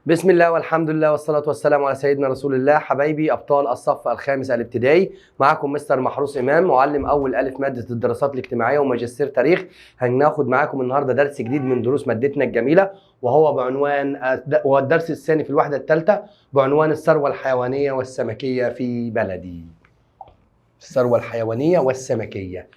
بسم الله والحمد لله والصلاة والسلام على سيدنا رسول الله. حبايبي أبطال الصف الخامس الابتدائي، معكم مستر محروس إمام، معلم أول ألف مادة الدراسات الاجتماعية وماجستير تاريخ. هناخد معاكم النهاردة درس جديد من دروس مادتنا الجميلة، وهو بعنوان هو الدرس الثاني في الوحدة الثالثة بعنوان الثروة الحيوانية والسمكية في بلدي. الثروة الحيوانية والسمكية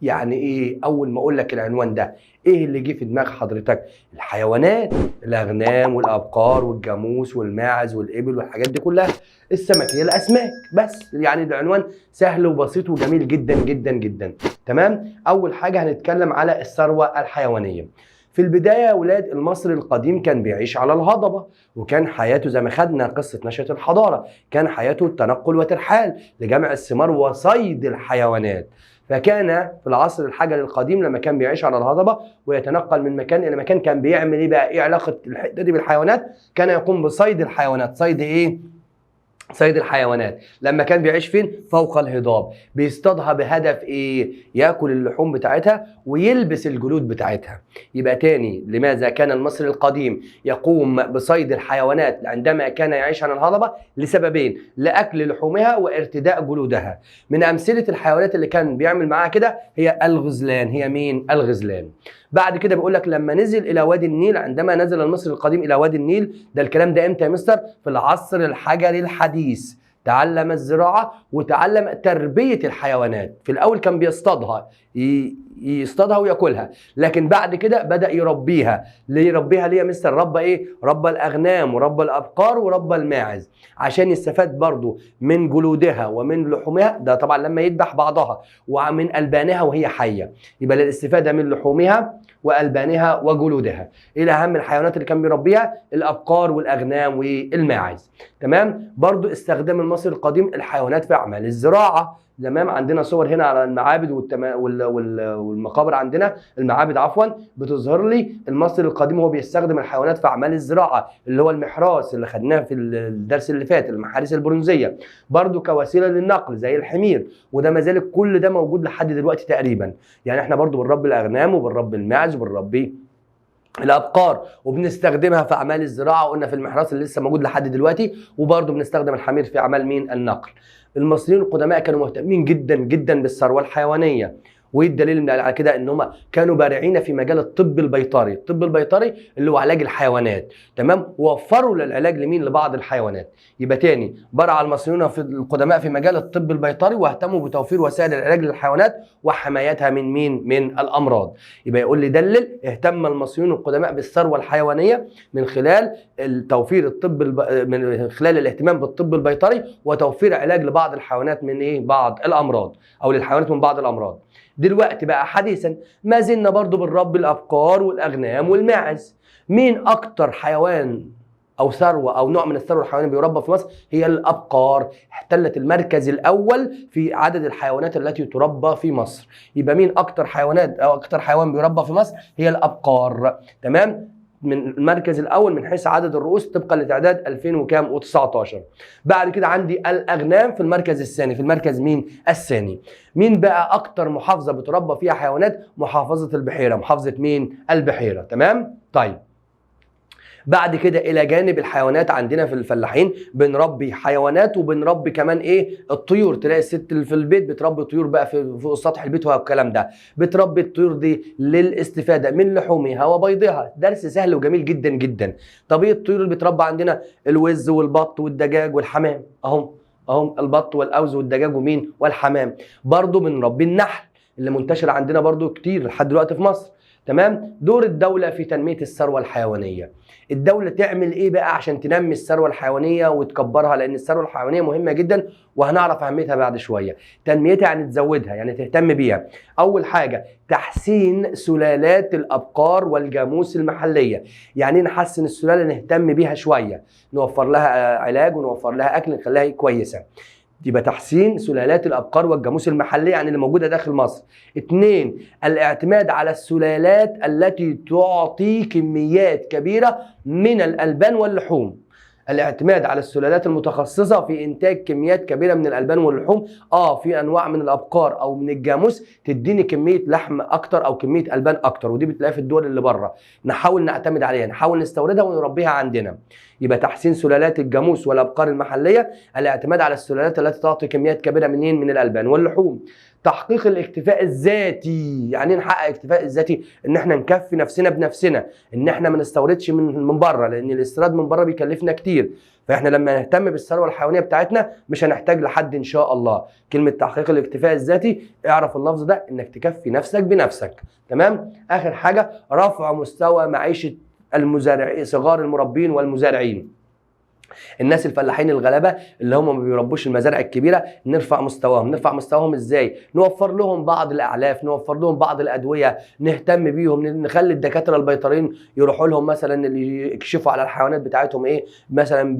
يعني ايه؟ اول ما اقول لك العنوان ده ايه اللي جه في دماغ حضرتك؟ الحيوانات، الاغنام والابقار والجاموس والماعز والابل والحاجات دي كلها. السمكيه الاسماك. بس يعني العنوان سهل وبسيط وجميل جدا جدا جدا. تمام. اول حاجة هنتكلم على الثروة الحيوانية. في البداية يا ولاد، المصري القديم كان بيعيش على الهضبه، وكان حياته زي ما خدنا قصة نشاة الحضارة، كان حياته التنقل وترحال لجمع الثمار وصيد الحيوانات. فكان في العصر الحجري القديم لما كان بيعيش على الهضبه ويتنقل من مكان الى مكان، كان بيعمل ايه بقى؟ ايه علاقة الحتة دي بالحيوانات؟ كان يقوم بصيد الحيوانات. صيد ايه؟ صيد الحيوانات. لما كان بيعيش فين؟ فوق الهضاب. بيصطادها بهدف ايه؟ ياكل اللحوم بتاعتها ويلبس الجلود بتاعتها. يبقى تاني، لماذا كان المصري القديم يقوم بصيد الحيوانات عندما كان يعيش على الهضبة؟ لسببين: لأكل لحومها وارتداء جلودها. من أمثلة الحيوانات اللي كان بيعمل معاها كده هي الغزلان. هي مين؟ الغزلان. بعد كده بيقول لك لما نزل الى وادي النيل، عندما نزل المصري القديم الى وادي النيل، ده الكلام ده امتى يا مستر؟ في العصر الحجري الحديث. تعلم الزراعة وتعلم تربية الحيوانات. في الأول كان بيصطادها، يصطادها وياكلها، لكن بعد كده بدأ يربيها. ليه يربيها؟ ليه يا مستر؟ ربى ايه؟ ربى الأغنام وربى الأبقار وربى الماعز عشان يستفاد برضو من جلودها ومن لحومها، ده طبعا لما يذبح بعضها، ومن ألبانها وهي حية. يبقى للاستفادة من لحومها وألبانها وجلودها. إيه أهم الحيوانات اللي كان بيربيها؟ الأبقار والأغنام والماعز. تمام. برضو استخدام المصري القديم الحيوانات في أعمال الزراعة. تمام. عندنا صور هنا على المعابد والمقابر، عندنا المعابد عفوا، بتظهر لي المصري القديم وهو بيستخدم الحيوانات في اعمال الزراعة، اللي هو المحراس اللي خدناه في الدرس اللي فات، المحاريس البرونزيه. برضو كوسيلة للنقل زي الحمير، وده ما زال كل ده موجود لحد دلوقتي تقريبا. يعني احنا برضو بنربي الاغنام وبنربي الماعز وبنربي الابقار وبنستخدمها في اعمال الزراعة، وقلنا في المحراث اللي لسه موجود لحد دلوقتي، وبرضه بنستخدم الحمير في اعمال مين؟ النقل. المصريين القدماء كانوا مهتمين جدا جدا بالثروه الحيوانية، وايه الدليل على كده؟ ان هم كانوا بارعين في مجال الطب البيطري. الطب البيطري اللي هو علاج الحيوانات. تمام. ووفروا للعلاج لمين؟ لبعض الحيوانات. يبقى تاني، برع المصريون في القدماء في مجال الطب البيطري واهتموا بتوفير وسائل العلاج للحيوانات وحمايتها من مين؟ من الامراض. يبقى يقول لي دلل، اهتم المصريون القدماء بالثروه الحيوانية من خلال التوفير الطب من خلال الاهتمام بالطب البيطري وتوفير علاج لبعض الحيوانات من ايه؟ بعض الامراض، او للحيوانات من بعض الامراض. دلوقتي بقى حديثا ما زلنا برضو بنربي الابقار والاغنام والماعز. مين اكتر حيوان او ثروة او نوع من الثروة الحيوانية بيربى في مصر؟ هي الابقار. احتلت المركز الاول في عدد الحيوانات التي تربى في مصر. يبقى مين اكتر حيوانات او اكتر حيوان بيربى في مصر؟ هي الابقار. تمام. من المركز الاول من حيث عدد الرؤوس طبقا لتعداد 2019. بعد كده عندي الاغنام في المركز الثاني. في المركز مين؟ الثاني. مين بقى اكتر محافظة بتربى فيها حيوانات؟ محافظة البحيرة. محافظة مين؟ البحيرة. تمام. طيب بعد كده الى جانب الحيوانات عندنا في الفلاحين بنربي حيوانات وبنربي كمان ايه؟ الطيور. تلاقي الست اللي في البيت بتربي طيور بقى في فوق سطح البيت والكلام ده. بتربي الطيور دي للاستفادة من لحومها وبيضها. درس سهل وجميل جدا جدا. طب ايه الطيور اللي بتربى عندنا؟ الوز والبط والدجاج والحمام. اهم اهم البط والاوز والدجاج ومين؟ والحمام. برضو بنربي النحل اللي منتشر عندنا برضو كتير لحد دلوقتي في مصر. تمام. دور الدولة في تنمية الثروة الحيوانية. الدولة تعمل ايه بقى عشان تنمي الثروة الحيوانية وتكبرها؟ لان الثروة الحيوانية مهمة جدا وهنعرف اهميتها بعد شوية. تنميتها يعني تزودها، يعني تهتم بيها. اول حاجة تحسين سلالات الابقار والجاموس المحلية. يعني نحسن السلالة، نهتم بيها شوية، نوفر لها علاج ونوفر لها اكل، نخليها كويسة. يبقى تحسين سلالات الابقار والجاموس المحلية يعني اللي موجودة داخل مصر. 2، الاعتماد على السلالات التي تعطي كميات كبيرة من الالبان واللحوم. الاعتماد على السلالات المتخصصة في إنتاج كميات كبيرة من الألبان واللحوم. في أنواع من الأبقار أو من الجاموس تديني كمية لحم أكتر أو كمية ألبان أكتر، ودي بتلاقيها في الدول اللي بره، نحاول نعتمد عليها، نحاول نستوردها ونربيها عندنا. يبقى تحسين سلالات الجاموس والأبقار المحلية، الاعتماد على السلالات التي تعطي كميات كبيرة منين؟ من الألبان واللحوم. تحقيق الاكتفاء الذاتي، يعني ايه نحقق الاكتفاء الذاتي؟ ان احنا نكفي نفسنا بنفسنا، ان احنا ما نستوردش من بره، لان الاستيراد من بره بيكلفنا كتير. فاحنا لما نهتم بالثروه الحيوانية بتاعتنا مش هنحتاج لحد ان شاء الله. كلمة تحقيق الاكتفاء الذاتي، اعرف اللفظ ده، انك تكفي نفسك بنفسك. تمام. اخر حاجة، رفع مستوى معيشة المزارعين، صغار المربين والمزارعين، الناس الفلاحين الغلابة اللي هم ما بيربوش المزارع الكبيرة، نرفع مستواهم. نرفع مستواهم ازاي؟ نوفر لهم بعض الاعلاف، نوفر لهم بعض الادوية، نهتم بيهم، نخلي الدكاترة البيطريين يروحوا لهم مثلا، اللي يكشفوا على الحيوانات بتاعتهم ايه مثلا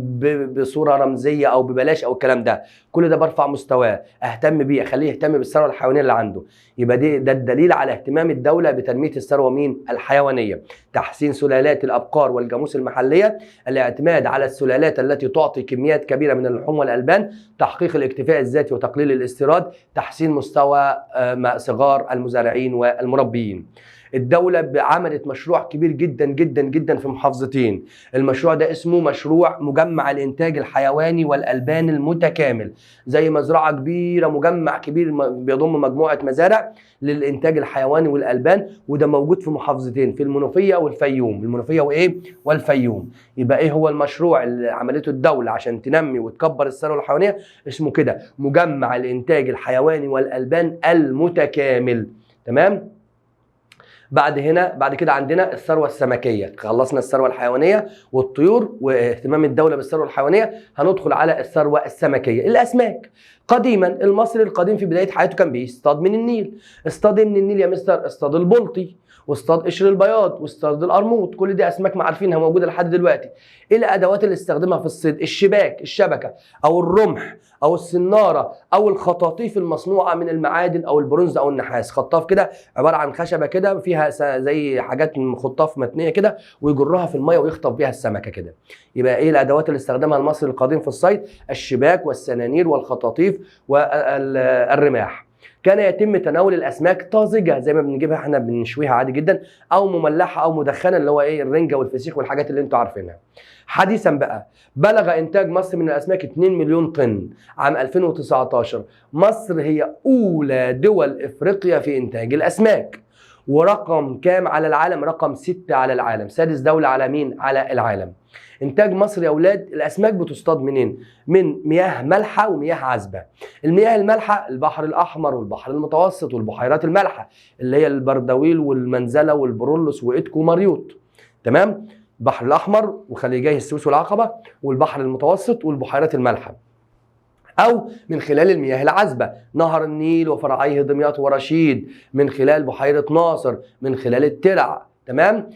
بصورة رمزية او ببلاش او الكلام ده. كل ده برفع مستواه، اهتم بيه، اخليه يهتم بالثروه الحيوانية اللي عنده. يبقى ده الدليل على اهتمام الدولة بتنميه الثروة مين؟ الحيوانية. تحسين سلالات الابقار والجاموس المحلية، الاعتماد على السلالات التي تعطي كميات كبيرة من اللحوم والألبان، تحقيق الاكتفاء الذاتي وتقليل الاستيراد، تحسين مستوى صغار المزارعين والمربيين. الدولة عملت مشروع كبير جدا جدا جدا في محافظتين. المشروع ده اسمه مشروع مجمع الإنتاج الحيواني والألبان المتكامل، زي مزرعة كبيرة، مجمع كبير بيضم مجموعة مزارع للإنتاج الحيواني والألبان، وده موجود في محافظتين، في المنوفية والفيوم. المنوفية وإيه؟ والفيوم. يبقى إيه هو المشروع اللي عملته الدولة عشان تنمي وتكبر الثروة الحيوانية؟ اسمه كده، مجمع الإنتاج الحيواني والألبان المتكامل. تمام؟ بعد كده عندنا الثروة السمكيه. خلصنا الثروة الحيوانية والطيور واهتمام الدولة بالثروه الحيوانية، هندخل على الثروة السمكيه، الاسماك. قديما المصري القديم في بداية حياته كان بيصطاد من النيل. اصطاد من النيل يا مستر؟ اصطاد البلطي، واصطاد قشر البياض، واصطاد القرموط، كل دي اسماك ما عارفينها موجودة لحد دلوقتي. ايه الادوات اللي استخدمها في الصيد؟ الشباك، الشبكة، او الرمح، او السناره، او الخطاطيف المصنوعة من المعادن او البرونز او النحاس. خطاف كده عبارة عن خشبه كده فيها زي حاجات من خطاف متنيه كده، ويجرها في المية ويخطف بيها السمكة كده. يبقى ايه الادوات اللي استخدمها المصري القديم في الصيد؟ الشباك والسنانير والخطاطيف والرماح. كان يتم تناول الاسماك طازجه زي ما بنجيبها احنا بنشويها عادي جدا، او مملحه او مدخنه، اللي هو ايه؟ الرنجه والفسيخ والحاجات اللي انتوا عارفينها. حديثا بقى بلغ انتاج مصر من الاسماك 2 مليون طن عام 2019. مصر هي اولى دول افريقيا في انتاج الاسماك، ورقم كام على العالم؟ رقم 6 على العالم، سادس دولة على مين؟ على العالم. انتاج مصر يا اولاد، الاسماك بتصطاد منين؟ من مياه مالحة ومياه عذبه. المياه المالحه البحر الاحمر والبحر المتوسط والبحيرات المالحه اللي هي البردويل والمنزلة والبرولوس وإدكو ومريوط. تمام؟ البحر الاحمر وخليجي السويس والعقبه والبحر المتوسط والبحيرات المالحه. او من خلال المياه العذبة، نهر النيل وفرعيه دمياط ورشيد، من خلال بحيرة ناصر، من خلال الترع. تمام؟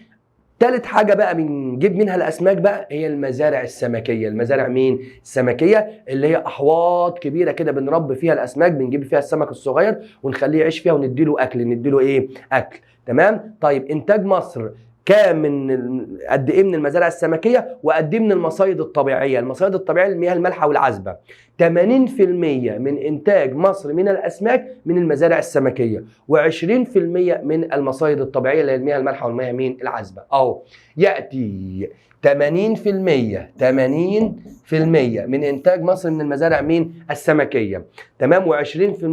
تالت حاجة بقى بنجيب منها الأسماك بقى هي المزارع السمكية. المزارع مين؟ السمكية، اللي هي أحواض كبيرة كده بنربي فيها الأسماك، بنجيب فيها السمك الصغير ونخليه يعيش فيها ونديله أكل، نديله إيه؟ أكل. تمام؟ طيب إنتاج مصر كام من قد إيه من المزارع السمكية وقد إيه من المصايد الطبيعية؟ المصايد الطبيعية المياه المالحة والعذبة. 80% من إنتاج مصر من الأسماك من المزارع السمكية، و20% من المصايد الطبيعية اللي هي المياه المالحة والمياه مين؟ العذبة. أهو يأتي 80% من إنتاج مصر من المزارع مين؟ السمكية. تمام؟ و20%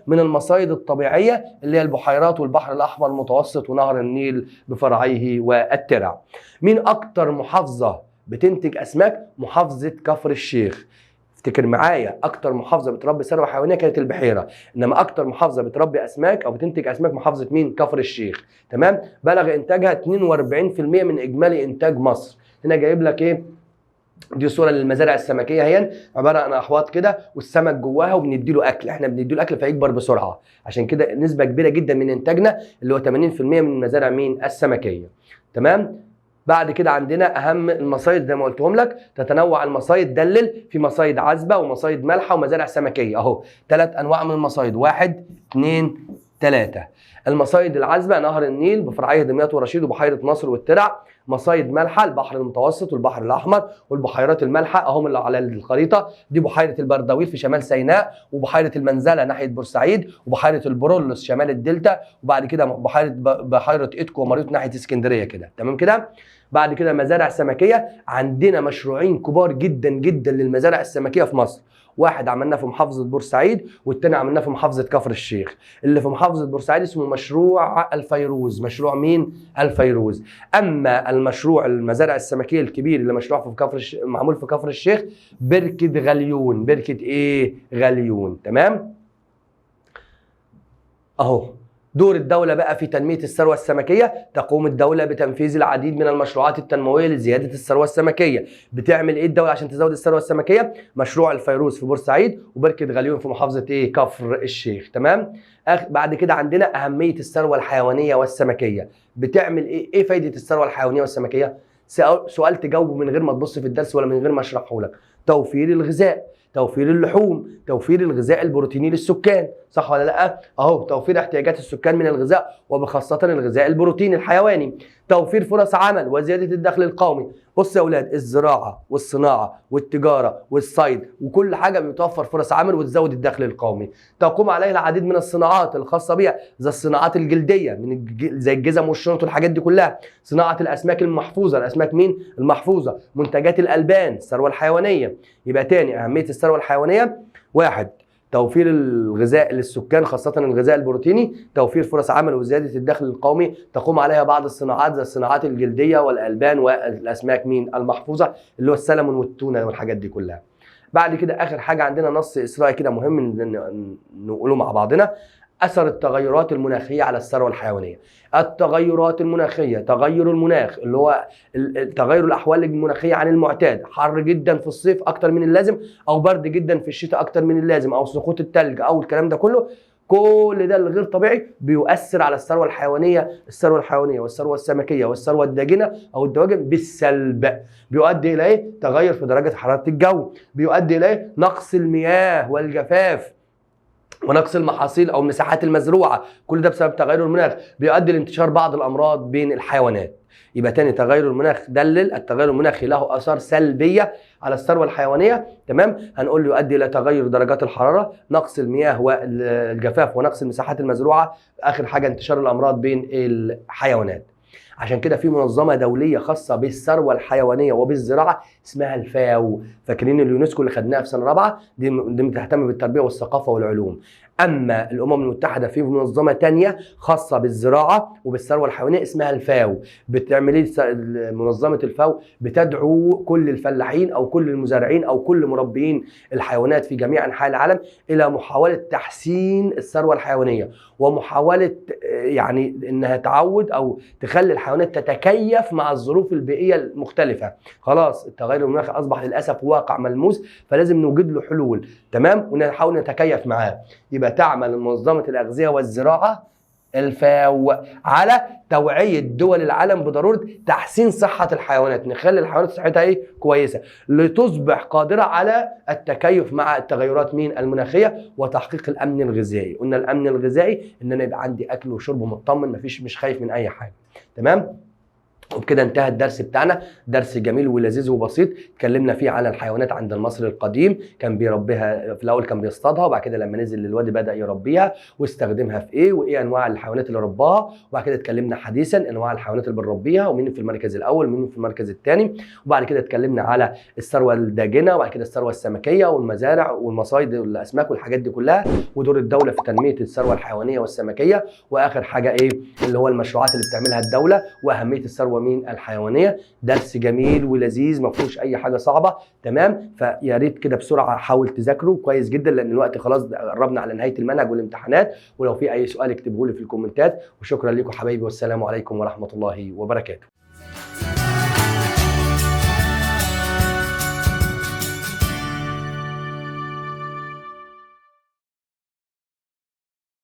من المصايد الطبيعية اللي هي البحيرات والبحر الأحمر المتوسط ونهر النيل بفرعيه والترع. مين أكتر محافظة بتنتج أسماك؟ محافظة كفر الشيخ. افتكر معايا، اكتر محافظة بتربي ثروة حيوانية كانت البحيرة، انما اكتر محافظة بتربي اسماك او بتنتج اسماك محافظة مين؟ كفر الشيخ. تمام؟ بلغ انتاجها 42% من اجمالي انتاج مصر. هنا جايب لك ايه؟ دي صوره للمزارع السمكيه، هي عبارة عن احواض كده والسمك جواها وبنديله اكل، احنا بنديله اكل فيكبر بسرعة، عشان كده نسبه كبيرة جدا من انتاجنا اللي هو 80% من المزارع مين؟ السمكيه. تمام؟ بعد كده عندنا اهم المصايد زي ما قلتهم لك، تتنوع المصايد، دلل في مصايد عذبه ومصايد مالحة ومزارع سمكيه. اهو 3 انواع من المصايد، 1 2 3. المصايد العذبة نهر النيل بفرعيه دمياط ورشيد وبحيرة ناصر والترع. مصايد مالحة البحر المتوسط والبحر الأحمر والبحيرات المالحة أهم اللي على الخريطة دي، بحيرة البردويل في شمال سيناء، وبحيرة المنزلة ناحية بورسعيد، وبحيرة البرولوس شمال الدلتا، وبعد كده بحيرة إدكو ومريوط ناحية اسكندرية كده. تمام كده. بعد كده مزارع سمكية، عندنا مشروعين كبار جدا جدا للمزارع السمكية في مصر. واحد عملناه في محافظة بورسعيد والتاني عملناه في محافظة كفر الشيخ. اللي في محافظة بورسعيد اسمه مشروع الفيروز. مشروع مين؟ الفيروز. أما المشروع المزارع السمكية الكبير اللي مشروع في معمول في كفر الشيخ بركة غليون. بركة ايه؟ غليون. تمام؟ اهو دور الدولة بقى في تنمية الثروة السمكية. تقوم الدولة بتنفيذ العديد من المشروعات التنموية لزيادة الثروة السمكية. بتعمل ايه الدولة عشان تزود الثروة السمكية؟ مشروع الفيروز في بورسعيد وبركة غليون في محافظة ايه؟ كفر الشيخ. تمام؟ بعد كده عندنا أهمية الثروة الحيوانية والسمكية. بتعمل ايه؟ ايه فايدة الثروة الحيوانية والسمكية؟ سؤال تجاوبه من غير ما تبص في الدرس ولا من غير ما اشرحه لك. توفير الغذاء، توفير اللحوم، توفير الغذاء البروتيني للسكان، صح ولا لا؟ اهو توفير احتياجات السكان من الغذاء وبخاصة الغذاء البروتيني الحيواني، توفير فرص عمل وزيادة الدخل القومي. بص يا اولاد، الزراعة والصناعة والتجارة والصيد وكل حاجة بتوفر فرص عمل وتزود الدخل القومي. تقوم عليه العديد من الصناعات الخاصة بها زي الصناعات الجلدية من زي الجزم والشنط والحاجات دي كلها، صناعة الاسماك المحفوظة، الاسماك مين؟ المحفوظة، منتجات الالبان، الثروة الحيوانية. يبقى تاني اهمية الثروة الحيوانية: واحد، توفير الغذاء للسكان خاصة الغذاء البروتيني، توفير فرص عمل وزيادة الدخل القومي، تقوم عليها بعض الصناعات زي الصناعات الجلدية والألبان والأسماك مين؟ المحفوظة اللي هو السلمون والتونة والحاجات دي كلها. بعد كده آخر حاجة عندنا نص إسرائيلي كده مهم نقوله مع بعضنا: أثر التغيرات المناخية على الثروة الحيوانية. التغيرات المناخية، تغير المناخ اللي هو تغير الأحوال المناخية عن المعتاد، حر جدا في الصيف أكتر من اللازم، أو برد جدا في الشتاء أكتر من اللازم، أو سقوط الثلج، أو الكلام ده كله، كل ده الغير طبيعي بيؤثر على الثروة الحيوانية، الثروة الحيوانية والثروة السمكية والثروة الداجنة أو الدواجن بالسلب. بيؤدي إلى إيه؟ تغير في درجة حرارة الجو، بيؤدي إلى إيه؟ نقص المياه والجفاف ونقص المحاصيل او المساحات المزروعه، كل ده بسبب تغير المناخ. بيؤدي لانتشار بعض الامراض بين الحيوانات. يبقى تاني تغير المناخ دلل، التغير المناخي له اثار سلبية على الثروة الحيوانية. تمام؟ هنقول له يؤدي الى تغير درجات الحرارة، نقص المياه والجفاف ونقص المساحات المزروعه، اخر حاجة انتشار الامراض بين الحيوانات. عشان كده في منظمة دولية خاصة بالثروه الحيوانية وبالزراعه اسمها الفاو. فاكرين اليونسكو اللي خدناها في سنة رابعه؟ دي بتهتم بالتربية والثقافة والعلوم. اما الامم المتحدة في منظمة تانية خاصة بالزراعة وبالثروه الحيوانية اسمها الفاو. بتعمل ايه منظمة الفاو؟ بتدعو كل الفلاحين او كل المزارعين او كل مربيين الحيوانات في جميع انحاء العالم الى محاولة تحسين الثروة الحيوانية، ومحاولة يعني انها تعود او تخلي الحيوانات تتكيف مع الظروف البيئية المختلفة. خلاص التغير المناخي اصبح للاسف واقع ملموس، فلازم نوجد له حلول. تمام؟ ونحاول نتكيف معاه. يبقى تعمل منظمة الأغذية والزراعة الفاو على توعية دول العالم بضرورة تحسين صحة الحيوانات، نخلي الحيوانات صحتها ايه؟ كويسة، لتصبح قادرة على التكيف مع التغيرات مين؟ المناخية، وتحقيق الأمن الغذائي. قلنا الأمن الغذائي إن أنا يبقى عندي أكل وشرب مطمن، مفيش، مش خايف من أي حاجة. تمام؟ وبكده انتهى الدرس بتاعنا، درس جميل ولذيذ وبسيط، اتكلمنا فيه على الحيوانات عند المصري القديم، كان بيربيها في الاول كان بيصطادها، وبعد كده لما نزل للوادي بدأ يربيها واستخدمها في ايه، وايه انواع الحيوانات اللي رباها. وبعد كده اتكلمنا حديثا انواع الحيوانات اللي بنربيها ومين في المركز الاول ومين في المركز الثاني. وبعد كده اتكلمنا على الثروة الداجنه، وبعد كده الثروة السمكيه والمزارع والمصايد والاسماك والحاجات دي كلها، ودور الدولة في تنمية الثروة الحيوانية والسمكيه، واخر حاجة ايه اللي هو المشروعات اللي بتعملها الدولة واهمية الثروة مين؟ الحيوانية. درس جميل ولذيذ ما فيهوش اي حاجة صعبة. تمام؟ فيا ريت كده بسرعة حاول تذاكره كويس جدا، لان الوقت خلاص قربنا على نهاية المنهج والامتحانات. ولو في اي سؤال اكتبه لي في الكومنتات. وشكرا لكم حبايبي، والسلام عليكم ورحمة الله وبركاته.